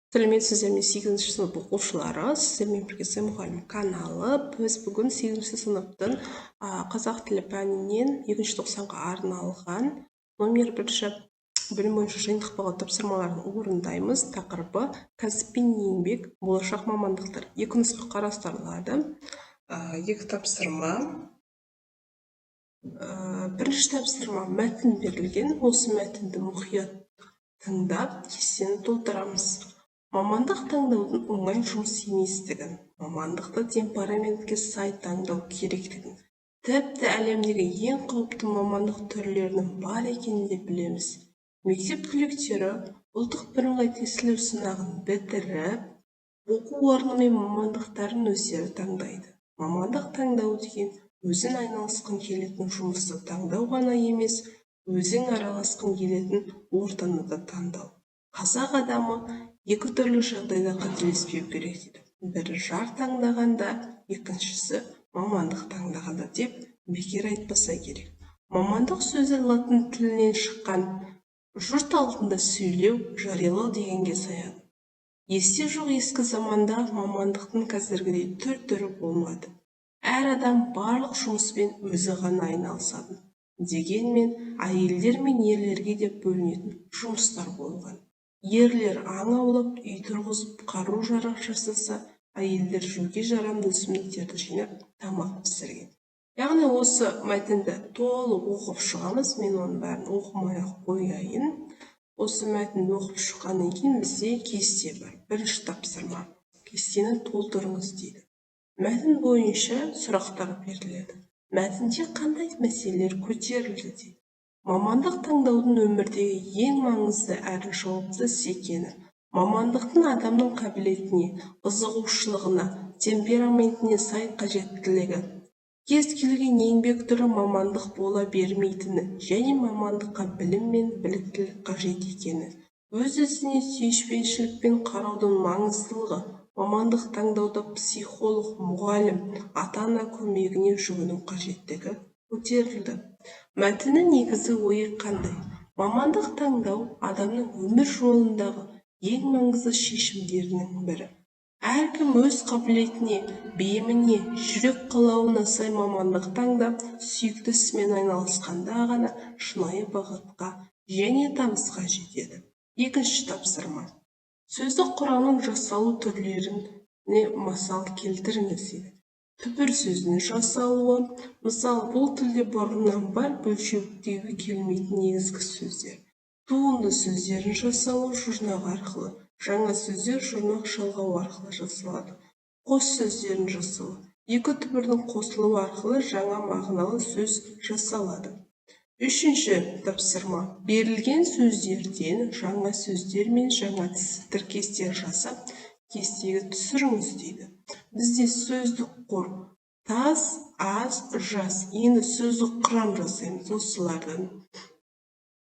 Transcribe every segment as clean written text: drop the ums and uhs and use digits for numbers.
Сәлеметсіздер ме, сегізінші сынып оқушылары! Сіздермен бірге «Сын мұғалім» каналы. Біз бүгін сегізінші сыныптың қазақ тілі пәнінен екінші тоқсанға арналған номер бірінші білім бойынша жиынтық бағалау тапсырмаларын орындаймыз. Тақырыбы: кәсіп пен еңбек, болашақ мамандықтар. Екі нұсқа қарастырылады, екі тапсырма. Бірінші тапсырма: мәтін берілген. Осы мәтінді мұқият тыңдап, кестені толтырамыз. Мамандық таңдаудың оңай жұмыс еместігін, мамандықты темпераментке сай таңдау керектігін, тіпті әлемдегі ең қауіпті мамандық түрлерінің бар екенін де білеміз. Мектеп түлектері ұлттық бірыңғай тестілеу сынағын бітіріп, оқу орны мен мамандықтарын өздері таңдайды. Мамандық таңдау деген өзің айналысқың келетін жұмысты таңдау ғана емес, өзің араласқың келетін ортаны да таңдау. Қазақ адамы екі түрлі жағдайда қателеспеу керек дейді: бірі жар таңдағанда, екіншісі мамандық таңдағанда деп бекер айтпаса керек. Мамандық сөзі латын тілінен шыққан, жұрт алдында сөйлеу, жариялау дегенге саяды. Есте жоқ ескі заманда мамандықтың қазіргідей түр-түрі болмады. Әр адам барлық жұмыспен өзі ғана айналысатын. Дегенмен әйелдер мен ерлерге де бөлінетін жұмыстар болған. Ерлер аң аулап, үй тұрғызып, қару-жарақ жасаса, әйелдер жеуге жарамды өсімдіктерді жинап, тамақ пісірген. Яғни осы мәтінді толық оқып шығамыз. Мен оның бәрін оқымай-ақ қояйын. Осы мәтінді оқып шыққаннан кейін бізде кесте бар. Бірінші тапсырма: кестені толтырыңыз дейді. Мәтін бойынша сұрақтар беріледі. Мәтінде қандай мәселелер көтерілді дейді. Мамандық таңдаудың өмірдегі ең маңызды әрі жауапты іс екені, мамандықтың адамның қабілетіне, қызығушылығына, темпераментіне сай қажеттілігі, кез келген еңбек түрі мамандық бола бермейтіні және мамандыққа білім мен біліктілік қажет екені, өз ісіне сүйіспеншілікпен қараудың маңыздылығы, мамандық таңдауда психолог, мұғалім, ата-ана көмегіне жүгіну қажеттігі көтерілді. Мәтіннің негізгі ойы қандай? Мамандық таңдау адамның өмір жолындағы ең маңызды шешімдерінің бірі. Әркім өз қабілетіне, бейіміне, жүрек қалауына сай мамандық таңдап, сүйікті ісімен айналысқанда ғана шынайы бақытқа және табысқа жетеді. Екінші тапсырма: сөздік құрамның жасалу түрлеріне мысал келтіріңіз дейді. Түбір сөзінің жасалуы. Мысалы, бұл тілде бұрыннан бар, бөлшектеуге келмейтін негізгі сөздер. Туынды сөздердің жасалуы жұрнақ арқылы, жаңа сөздер жұрнақ жалғау арқылы жасалады. Қос сөздердің жасалуы: екі түбірдің қосылуы арқылы жаңа мағыналы сөз жасалады. Үшінші тапсырма: берілген сөздерден жаңа сөздер мен жаңа тіркестер жасап, кестеге түсіріңіз дейді. Бізде сөздік қор: тас, аз, жас. Енді сөздік құрам жасаймыз осылардан.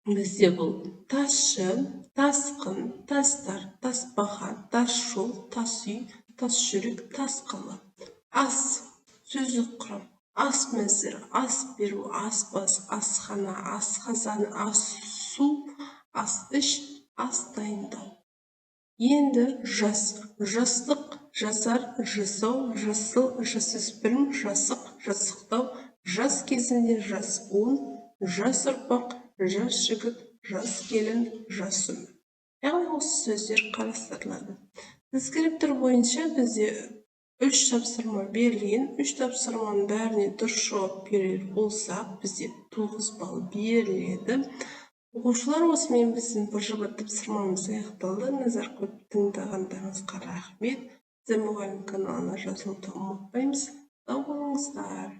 Бізде бұл тазшы, тасқын, тастар, тасбақа, тас жол, тас үй, тас жүрек, тас қала. Ас, сөздік құрам: ас мәзір, ас беру, аспаз, асхана, асқазан, ас су, ас іш, ас дайындау. Енді жас: жастық, жасар, жасау, жасыл, жасөспірім, жасық, жасықтау, жас кезінде, жас буын, жас ұрпақ, жас жігіт, жас келін, жас өмір. Яғни осы сөздер қарастырылады. Дескриптор бойынша бізде үш тапсырма берілген. Үш тапсырманың бәріне дұрыс жауап берер болсақ, бізде 9 балл беріледі. Оқушылар, осымен біздің БЖБ тапсырмамыз аяқталды. Назар қойып тыңдағандарыңызға рахмет. Мұғалім каналына жазылуды ұмытпаймыз. Сау болыңыздар!